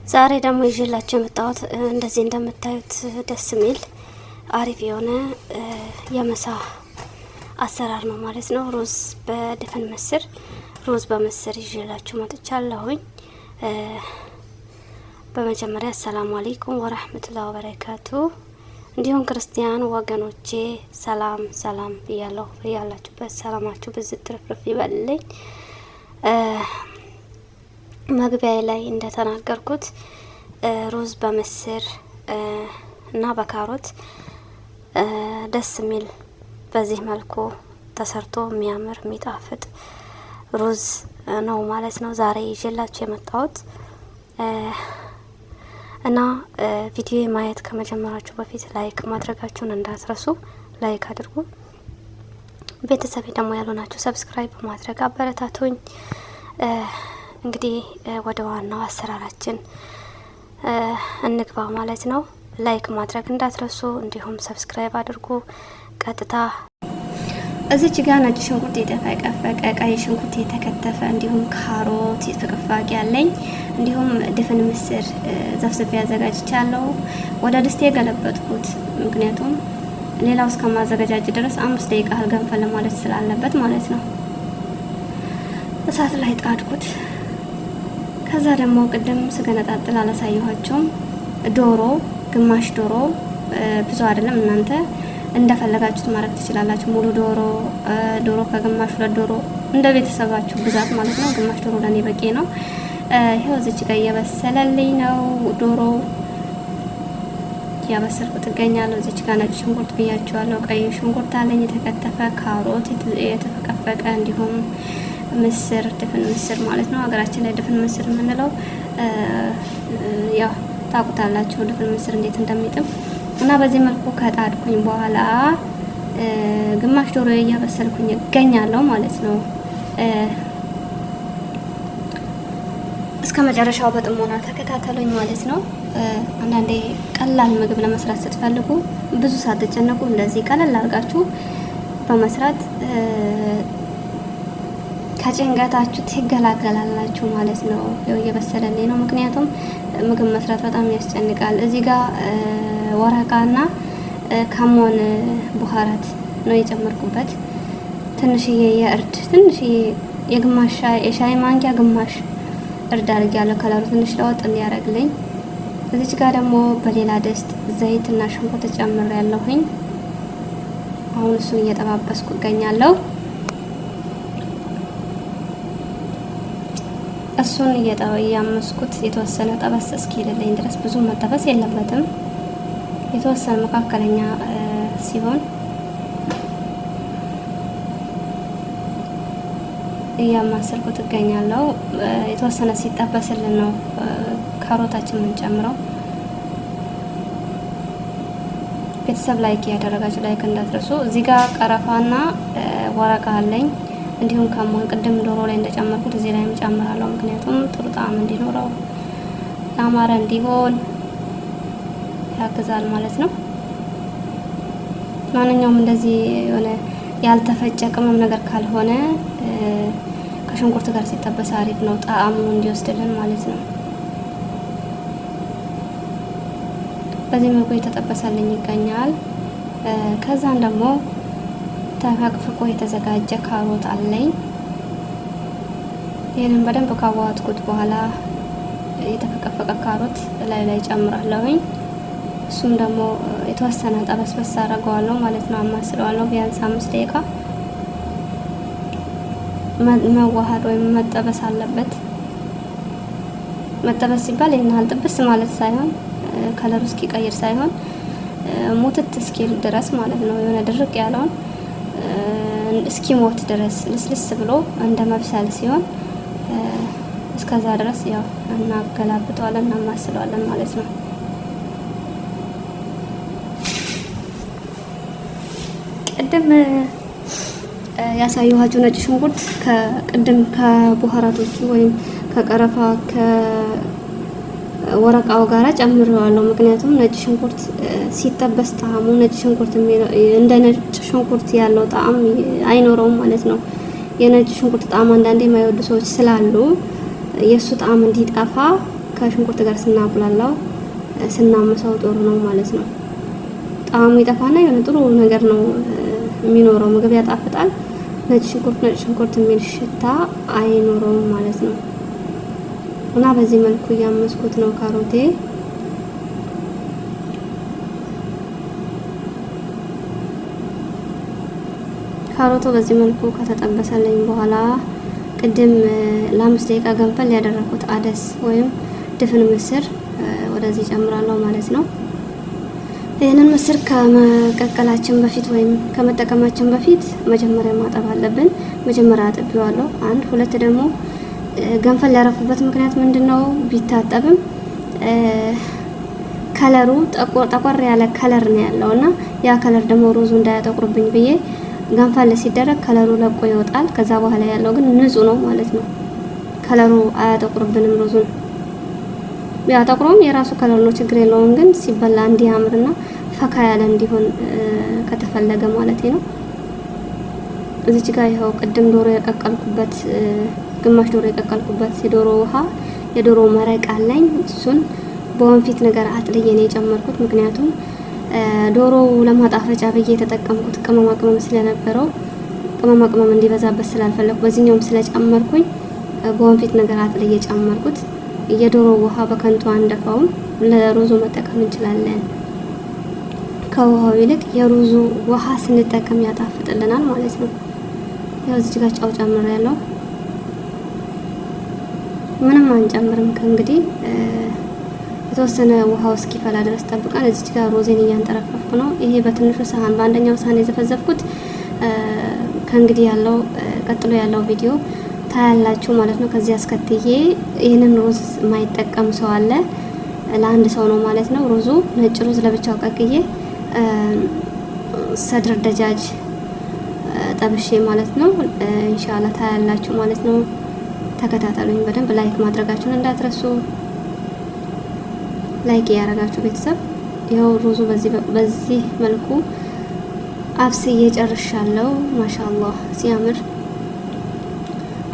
ዛሬ ደግሞ ይዤላችሁ የመጣሁት እንደዚህ እንደምታዩት ደስ የሚል አሪፍ የሆነ የምሳ አሰራር ነው ማለት ነው። ሩዝ በድፍን ምስር፣ ሩዝ በምስር ይዤላችሁ መጥቻለሁኝ። በመጀመሪያ السلام عليكم ورحمة الله وبركاته። እንዲሁም ክርስቲያን ወገኖቼ ሰላም ሰላም ብያለሁ። ያላችሁበት ሰላማችሁ ብዝት ትርፍርፍ ይበልልኝ። መግቢያ ላይ እንደተናገርኩት ሩዝ በምስር እና በካሮት ደስ የሚል በዚህ መልኩ ተሰርቶ የሚያምር የሚጣፍጥ ሩዝ ነው ማለት ነው ዛሬ ይዤላችሁ የመጣሁት። እና ቪዲዮ ማየት ከመጀመራችሁ በፊት like ማድረጋችሁን እንዳትረሱ፣ like አድርጉ። ቤተሰቤ ደግሞ ያልሆናችሁ subscribe በማድረግ አበረታቱኝ። እንግዲህ ወደ ዋናው አሰራራችን እንግባ ማለት ነው። like ማድረግ እንዳትረሱ፣ እንዲሁም subscribe አድርጉ። ቀጥታ እዚች ጋር ነጭ ሽንኩርት የተፈቀፈቀ፣ ቀይ ሽንኩርት የተከተፈ፣ እንዲሁም ካሮት ፍቅፋቂ አለኝ። እንዲሁም ድፍን ምስር ዘፍዝፌ አዘጋጅቻለሁ። ወደ ድስቴ የገለበጥኩት ምክንያቱም ሌላው እስከማዘገጃጅ ድረስ 5 ደቂቃ ያህል ገንፈል ማለት ስላለበት ማለት ነው። እሳት ላይ ጣድኩት። ከዛ ደግሞ ቅድም ስገነጣጥል አላሳየኋቸውም። ዶሮ ግማሽ ዶሮ፣ ብዙ አይደለም፣ እናንተ እንደፈለጋችሁት ማድረግ ትችላላችሁ። ሙሉ ዶሮ፣ ዶሮ ከግማሽ፣ ሁለት ዶሮ፣ እንደ ቤተሰባችሁ ብዛት ማለት ነው። ግማሽ ዶሮ ለኔ በቂ ነው። ይኸው እዚች ጋር እየበሰለልኝ ነው፣ ዶሮ እያበሰልኩት እገኛለሁ። እዚች ጋር ነጭ ሽንኩርት ብያችኋለሁ። ቀይ ሽንኩርት አለኝ የተከተፈ፣ ካሮት የተፈቀፈቀ፣ እንዲሁም ምስር፣ ድፍን ምስር ማለት ነው። ሀገራችን ላይ ድፍን ምስር የምንለው ያው ታውቁታላችሁ፣ ድፍን ምስር እንዴት እንደሚጥም። እና በዚህ መልኩ ከጣድኩኝ በኋላ ግማሽ ዶሮ እያበሰልኩኝ እገኛለሁ ማለት ነው። እስከ መጨረሻው በጥሞና ተከታተሉኝ ማለት ነው። አንዳንዴ ቀላል ምግብ ለመስራት ስትፈልጉ ብዙ ሳትጨነቁ እንደዚህ ቀለል አድርጋችሁ በመስራት ከጭንቀታችሁ ትገላገላላችሁ ማለት ነው። ያው እየበሰለልኝ ነው። ምክንያቱም ምግብ መስራት በጣም ያስጨንቃል። እዚህ ጋር ورقة ና كمون بهارات ነው የጨመርኩበት። ትንሽዬ የእርድ፣ ትንሽዬ የግማሽ የሻይ ማንኪያ ግማሽ እርድ አድርጊያለሁ። ከለሩ ትንሽ ለወጥ እንዲያደርግልኝ። እዚች ጋር ደግሞ በሌላ ድስት ዘይትና ሽንኩርት ጨምሬያለሁኝ። አሁን እሱን እየጠባበስኩ እገኛለሁ። እሱን እያመስኩት የተወሰነ ጠበስ እስኪልልኝ ድረስ፣ ብዙ መጠበስ የለበትም። የተወሰነ መካከለኛ ሲሆን እያማሰልኩት እገኛለሁ። የተወሰነ ሲጠበስልን ነው ካሮታችን የምንጨምረው። ቤተሰብ like እያደረጋችሁ፣ like እንዳትረሱ። እዚህ ጋር ቀረፋና ورقة አለኝ። እንዲሁም كمون ቅድም ዶሮ ላይ እንደጨመርኩት እዚህ ላይም ጨምራለሁ። ምክንያቱም ጥሩ ጣዕም እንዲኖረው፣ ያማረ እንዲሆን ያግዛል ማለት ነው። ማንኛውም እንደዚህ የሆነ ያልተፈጨ ቅመም ነገር ካልሆነ ከሽንኩርት ጋር ሲጠበስ አሪፍ ነው፣ ጣዕሙ እንዲወስድልን ማለት ነው። በዚህ መልኩ የተጠበሰልኝ ይገኛል። ከዛን ደግሞ ተፈቅፍቆ የተዘጋጀ ካሮት አለኝ። ይህንን በደንብ ካዋሃድኩት በኋላ የተፈቀፈቀ ካሮት ላይ ላይ ጨምራለሁኝ። እሱም ደግሞ የተወሰነ ጠበስበስ አደርገዋለሁ ማለት ነው። አማስለዋለሁ፣ ቢያንስ 5 ደቂቃ መዋሃድ ወይም መጠበስ አለበት። መጠበስ ሲባል ይህን ያህል ጥብስ ማለት ሳይሆን፣ ከለሩ እስኪቀይር ሳይሆን፣ ሙትት እስኪል ድረስ ማለት ነው። የሆነ ድርቅ ያለውን እስኪሞት ድረስ፣ ልስልስ ብሎ እንደ መብሰል ሲሆን እስከዛ ድረስ ያው እናገላብጠዋለን፣ እናማስለዋለን ማለት ነው። ቅድም ያሳየኋችሁ ነጭ ሽንኩርት ከቅድም ከ بهارات ኦቹ ወይም ከቀረፋ ከ ورقة ው ጋራ ጨምሬዋለሁ። ምክንያቱም ነጭ ሽንኩርት ሲጠበስ ጣዕሙ ነጭ ሽንኩርት እንደ ነጭ ሽንኩርት ያለው ጣዕም አይኖረውም ማለት ነው። የነጭ ሽንኩርት ጣዕም አንዳንዴ የማይወዱ ሰዎች ስላሉ የእሱ ጣዕም እንዲጠፋ ከሽንኩርት ጋር ስናቁላላው ስናመሳው ጥሩ ነው ማለት ነው። ጣዕሙ ይጠፋና የሆነ ጥሩ ነገር ነው የሚኖረው። ምግብ ያጣፍጣል። ነጭ ሽንኩርት ነጭ ሽንኩርት የሚል ሽታ አይኖረውም ማለት ነው። እና በዚህ መልኩ እያመስኩት ነው ካሮቴ። ካሮቱ በዚህ መልኩ ከተጠበሰልኝ በኋላ ቅድም ለ5 ደቂቃ ገንፈል ያደረኩት عدس ወይም ድፍን ምስር ወደዚህ ጨምራለሁ ማለት ነው። ይህንን ምስር ከመቀቀላችን በፊት ወይም ከመጠቀማችን በፊት መጀመሪያ ማጠብ አለብን። መጀመሪያ አጥቤዋለሁ። አንድ ሁለት ደግሞ ገንፈል ያደረኩበት ምክንያት ምንድን ነው? ቢታጠብም color ኡ ጠቆር ያለ color ነው ያለው እና ያ color ደግሞ ሩዙ እንዳያጠቁርብኝ ብዬ ገንፈል ሲደረግ color ኡ ለቆ ይወጣል። ከዛ በኋላ ያለው ግን ንጹህ ነው ማለት ነው። Color ኡ አያጠቁርብንም ሩዙን። ቢያጠቁረውም የራሱ color ነው፣ ችግር የለውም። ግን ሲበላ እንዲያምርና ፈካ ያለ እንዲሆን ከተፈለገ ማለት ነው። እዚች ጋር ይኸው ቅድም ዶሮ የቀቀልኩበት፣ ግማሽ ዶሮ የቀቀልኩበት የዶሮ ውሃ፣ የዶሮ መረቅ አለኝ። እሱን በወንፊት ነገር አጥልዬ ነው የጨመርኩት። ምክንያቱም ዶሮ ለማጣፈጫ ብዬ የተጠቀምኩት ቅመማ ቅመም ስለነበረው ቅመማ ቅመም እንዲበዛበት ስላልፈለኩ በዚህኛውም ስለጨመርኩኝ በወንፊት ነገር አጥልዬ ጨመርኩት። የዶሮ ውሃ በከንቱ አንደፋውም፣ ለሩዙ መጠቀም እንችላለን። ከውሃው ይልቅ የሩዙ ውሃ ስንጠቀም ያጣፍጥልናል ማለት ነው። ያው እዚህ ጋር ጨው ጨምሬያለሁ። ምንም አንጨምርም ከእንግዲህ፣ የተወሰነ ውሃው እስኪፈላ ድረስ ጠብቀን እዚች ጋር ሮዜን እያንጠረፈፍኩ ነው። ይሄ በትንሹ ሰሃን፣ በአንደኛው ሰሃን የዘፈዘፍኩት ከእንግዲህ ያለው ቀጥሎ ያለው ቪዲዮ ታያላችሁ ማለት ነው። ከዚህ አስከትዬ ይህንን ሩዝ የማይጠቀም ሰው አለ። ለአንድ ሰው ነው ማለት ነው። ሩዙ ነጭ ሩዝ ለብቻው ቀቅዬ صدر دجاج ጠብሼ ማለት ነው። ኢንሻአላህ ታያላችሁ ማለት ነው። ተከታተሉኝ በደንብ፣ like ማድረጋችሁን እንዳትረሱ። Like እያደረጋችሁ ቤተሰብ። ይኸው ሩዙ በዚህ መልኩ አብስዬ ጨርሻለሁ። ማሻአላህ ሲያምር፣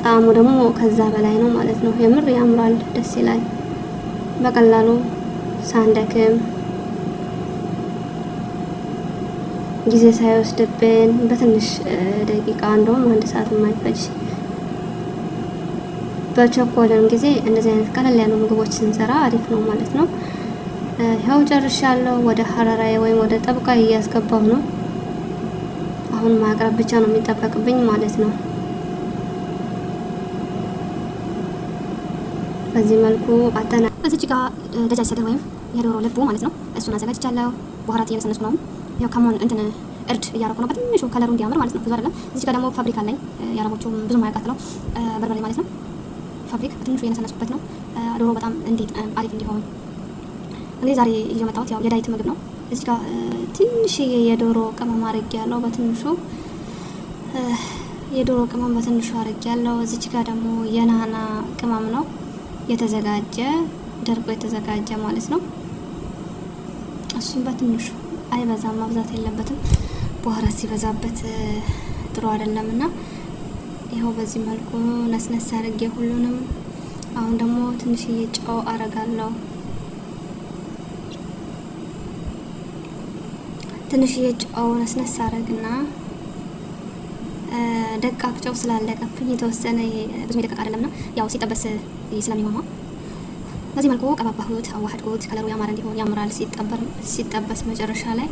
ጣዕሙ ደግሞ ከዛ በላይ ነው ማለት ነው። የምር ያምራል፣ ደስ ይላል። በቀላሉ ሳንደክም፣ ጊዜ ሳይወስድብን፣ በትንሽ ደቂቃ፣ እንደውም አንድ ሰዓት የማይፈጅ፣ በቸኮለን ጊዜ እንደዚህ አይነት ቀለል ያሉ ምግቦች ስንሰራ አሪፍ ነው ማለት ነው። ይኸው ጨርሻለሁ። ወደ ሀረራዬ ወይም ወደ ጠብቃ እያስገባሁ ነው። አሁን ማቅረብ ብቻ ነው የሚጠበቅብኝ ማለት ነው። በዚህ መልኩ አጠና እዚች ጋር دجاج صدر ወይም የዶሮ ልቡ ማለት ነው። እሱን አዘጋጅቻለሁ። بهارات እየነሰነስኩ ነው። ያው كمون እንትን እርድ እያረኩ ነው በትንሹ color ኡ እንዲያምር ማለት ነው። ብዙ አይደለም። እዚች ጋር ደግሞ ፋብሪካ አለኝ፣ የአረቦቹ ብዙ ማያቃጥለው በርበሬ ማለት ነው። ፋብሪክ በትንሹ እየነሰነስኩበት ነው። ዶሮ በጣም እንዴት አሪፍ እንዲሆን። እንግዲህ ዛሬ ይዤ መጣሁት ያው የ diet ምግብ ነው። እዚህ ጋር ትንሽዬ የዶሮ ቅመም አድርጌያለሁ። በትንሹ የዶሮ ቅመም በትንሹ አድርጌያለሁ። እዚች ጋር ደግሞ የናና ቅመም ነው፣ የተዘጋጀ፣ ደርቆ የተዘጋጀ ማለት ነው። እሱም በትንሹ፣ አይበዛም፣ መብዛት የለበትም። بهارات ሲበዛበት ጥሩ አይደለም እና ይኸው በዚህ መልኩ ነስነስ አድርጌ ሁሉንም፣ አሁን ደግሞ ትንሽዬ ጨው አረጋለሁ። ትንሽዬ ጨው ነስነስ አረግና ደቃቅ ጨው ስላለቀብኝ የተወሰነ፣ ብዙ የደቀቅ አይደለምና ያው ሲጠበስ ስለሚሟሟ በዚህ መልኩ ቀባባሁት፣ አዋሃድኩት። Color ኡ ያማረ እንዲሆን። ያምራል ሲጠበስ መጨረሻ ላይ፣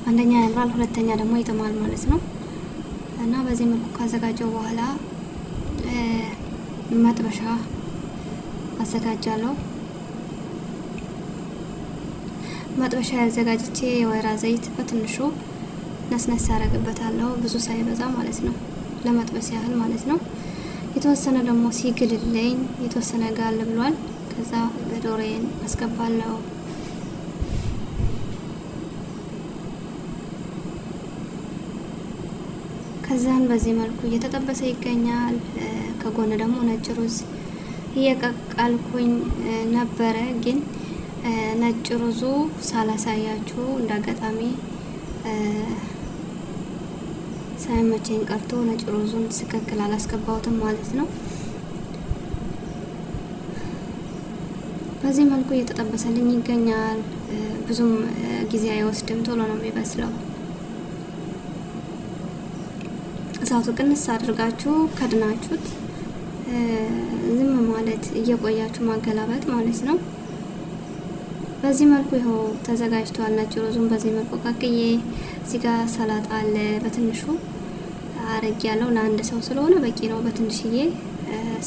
አንደኛ ያምራል፣ ሁለተኛ ደግሞ ይጥማል ማለት ነው። እና በዚህ መልኩ ካዘጋጀው በኋላ መጥበሻ አዘጋጃለሁ። መጥበሻ ያዘጋጅቼ የወይራ ዘይት በትንሹ ነስነስ ያደርግበታለሁ፣ ብዙ ሳይበዛ ማለት ነው፣ ለመጥበስ ያህል ማለት ነው። የተወሰነ ደግሞ ሲግልልኝ፣ የተወሰነ ጋል ብሏል። ከዛ ዶሮዬን አስገባለሁ። ከዛን በዚህ መልኩ እየተጠበሰ ይገኛል። ከጎን ደግሞ ነጭ ሩዝ እየቀቀልኩኝ ነበረ፣ ግን ነጭ ሩዙ ሳላሳያችሁ እንዳጋጣሚ ሳይመቸኝ ቀርቶ ነጭ ሩዙን ስቀቅል አላስገባሁትም ማለት ነው። በዚህ መልኩ እየተጠበሰልኝ ይገኛል። ብዙም ጊዜ አይወስድም፣ ቶሎ ነው የሚበስለው። እሳቱ ቅንስ አድርጋችሁ ከድናችሁት ዝም ማለት እየቆያችሁ ማገላበጥ ማለት ነው። በዚህ መልኩ ይኸው ተዘጋጅቷል። ነጭ ሩዙን በዚህ መልኩ ቀቅዬ እዚህ ጋር ሰላጣ አለ በትንሹ አረግ ያለው ለአንድ ሰው ስለሆነ በቂ ነው። በትንሽዬ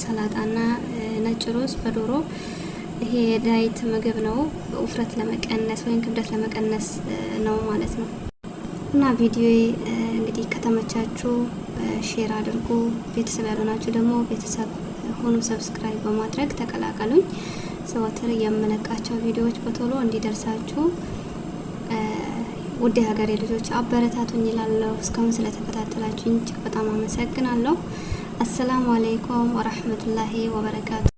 ሰላጣና ነጭ ሩዝ በዶሮ ይሄ የ diet ምግብ ነው። ውፍረት ለመቀነስ ወይም ክብደት ለመቀነስ ነው ማለት ነው። እና ቪዲዮ እንግዲህ ከተመቻችሁ share አድርጉ። ቤተሰብ ያልሆናችሁ ደግሞ ቤተሰብ ሆኑ subscribe በማድረግ ተቀላቀሉኝ። ዘወትር የምለቃቸው ቪዲዮዎች በቶሎ እንዲደርሳችሁ ውድ የሀገሬ ልጆች አበረታቱኝ ይላለሁ። እስካሁን ስለተከታተላችሁኝ እጅግ በጣም አመሰግናለሁ። አሰላሙ አለይኩም ወራህመቱላሂ ወበረካቱ።